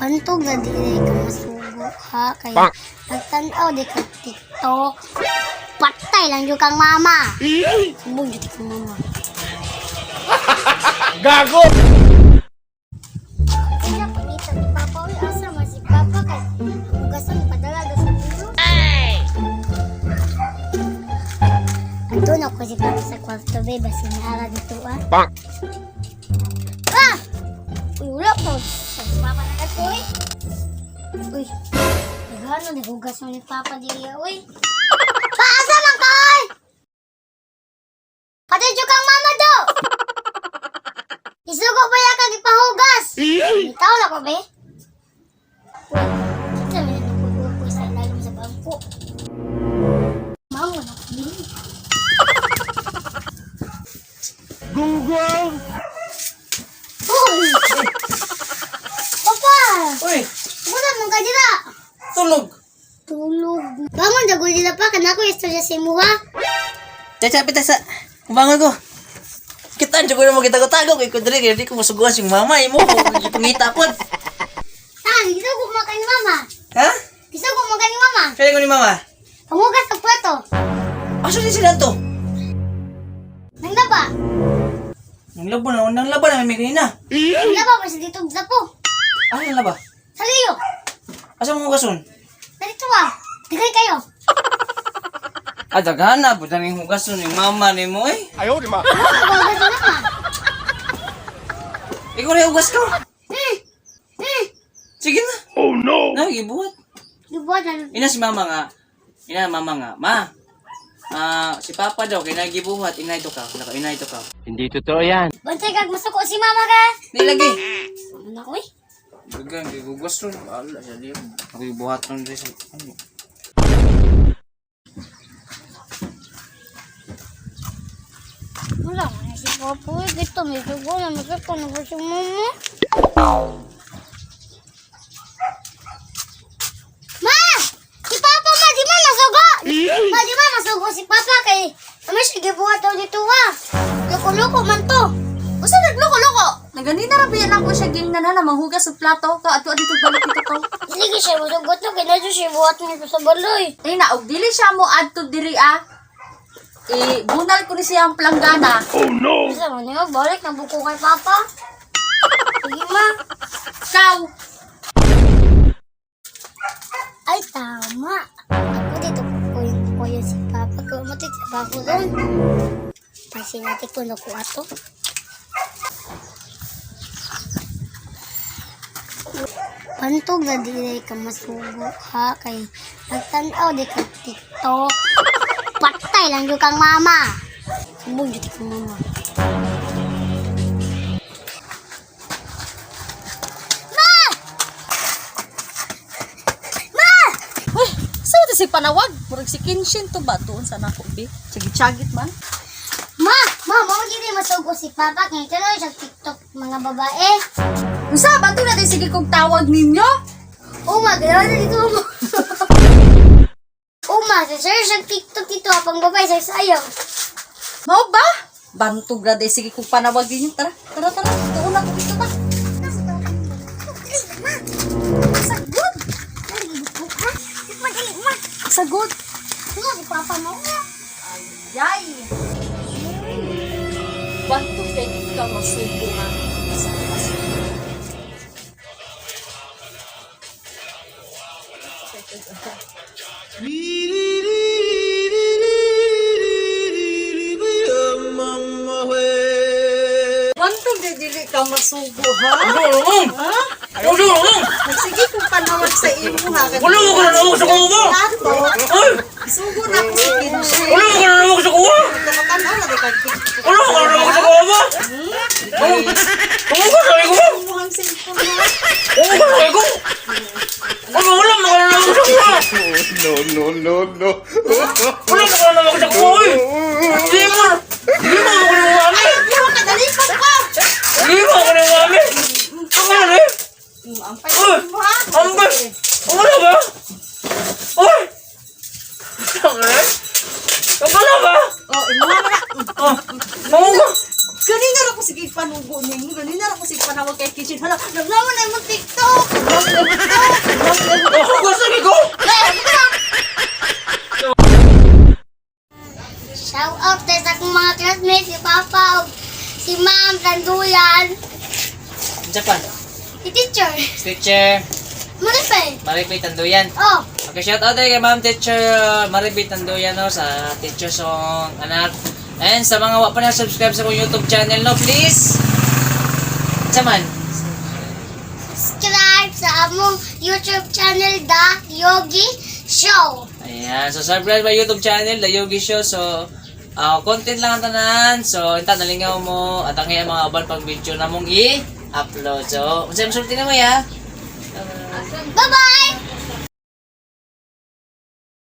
Bantog na dili ka masugo ha kay nagtan-aw di ka TikTok. Patay lang jud kang mama. Sumbong jud kang mama. Gago! Kaya pangita ni Papa, uy, asa man si Papa kay hugasan padala do sa pulo. Ato na ko si Papa sa kwarto be, basin naara dito ah. Bang! Ah! Uy, wala po. Sa Papa na kato eh. Uy, nagano, naghugas mo ni Papa dili uy. Paasa man ka oy! Patay kang mama do! Isugo ba ya kag ipahugas? Bitaw na ko be. Uy, kita man na ko sa ilalim sa bangko. Mango na ko dili. Google! Uy! Papa! Uy, Wala man ka dira! tulog. Tulog. Bangon dagol dila pa kana ko istorya sa imuha. Chacha, pita sa bangon ko. Kita ang ko mo kita ko tago kay kudri kay di ko masuguan sing mama imo pangita pod. Ah, gusto ko kumain ni mama. Ha? Gusto ko kumain ni mama. Kaya ko ni mama. Pangugas ng plato. Asa di sila to? Nang laba. Nang labo na, nang laba na may kanina. Nang laba pa sa dito sa po. Ah, nang laba. Sa liyo. Asa mo hugason? Narito ah. Daghan kayo. Ah, daghan na pud ning hugason ni mama nimo eh. Ayaw, di ma! Ano ba hugas ni mama? Ikaw rin hugas ko. Hmm. Hmm. Sige na. Oh no! Na gibuhat. Gibuhat na. Ina si mama nga. Ina mama nga. Ma. Ah, si papa daw kay nagibuhat inay to ka. Naka inay to ka. Hindi totoo yan. Bantay kag masuko si mama ka. Di lagi. Ano na ko eh. Dagan kay hugason. Ala sa di. Ako gibuhat nun diri sa ano. Wala man si Papa. eh. Dito may sugo na masuko na ba si mama? Ma! Si Papa ma, di man masugo! Ma, di man masugo si Papa kay ano siya gibuhat daw dito ah. Loko-loko man to. Usa nagloko-loko. Naganina ra biyan ako siya gingnan na manghugas og plato ka ato dito balik dito to. Dili gyud siya masugo to kay nadyo siya buhat nito sa balay. Ay na og dili siya mo adto diri ah. E bunal ko ni siya ang planggana. Oh no! Bisa man niyo balik na buko kay Papa. Sige ma. Kaw, Ay tama. Ako dito ko yung ko yung si Papa ko mo sa ko doon. Pansin natin kung nakuha to. Pantog na dili ka masugo ha kay nagtan-aw di ka TikTok. Patay lang jud kang mama. Sumbong jud kang mama. Ma! Ma! Uy, sa to si panawag? Murag si Kenshin to ba tuon sa nako bi? Chagit-chagit man. Ma! Ma, mao gid masugo si Papa kay tuloy sa TikTok mga babae. Unsa ba to na din sige kog tawag ninyo? Oh my God, dito mo. Oh my, sa sir sa TikTok dito apang babae sa sayaw. Mao ba? Bantog ra din sige kog panawag ninyo. Tara, tara, tara. Tuon na ko dito ta. Sagod. Sagod. Si Papa mo. Yay! Bantog kay di ka masugo ha. Bantog kay dili ka masugo ha. Ha? Ano ano? Sige kung panawag sa imo ha. Wala mo ka na nawag sa kuha. Plato. Ay! Sugo na ko si Kinshin. Wala mo ka na nawag sa kuha. Nakatanaw na di kag Wala mo ka na nawag sa kuha ba? Tumugas sa ko. Imuhang cellphone ha. Tumugas sa ko. Ano wala mo ka na nawag sa kuha. No, no, no, no! Wala mo ka na nawag sa kuha. eh. Hindi mo. Hindi mo ako na mami. Ay, ka dali pa ka. Hindi mo ako na mami. Ang ano eh? Ampay Uy! mo ha. Ambay! Wala ba? Uy! Ang eh? Wala ba? Oh, imuha na na. Oh, manguga! Ganina ra ko sige panugo nimo. Ganina ra ko sige panawag kay Kitchen. Hala, naglaman na imong TikTok. Naglaman na Papa ug si Ma'am Tanduyan. Unsa pa? Si teacher. Teacher Maripay. Maripay Tanduyan. Oh, Okay, shout out kay Ma'am Teacher Maribit Tanduyan, no, sa teacher song anak. And sa mga wa pa na subscribe sa akong YouTube channel, no, please. Unsa man? Subscribe sa among YouTube channel, The Yogi Show. Ayan, so subscribe my YouTube channel, The Yogi Show. So, content lang ang tanan. So, inta nalingaw mo at ang iyang mga uban pang video na mong i-upload. So, unsa mo sulti na mo ya? Bye-bye!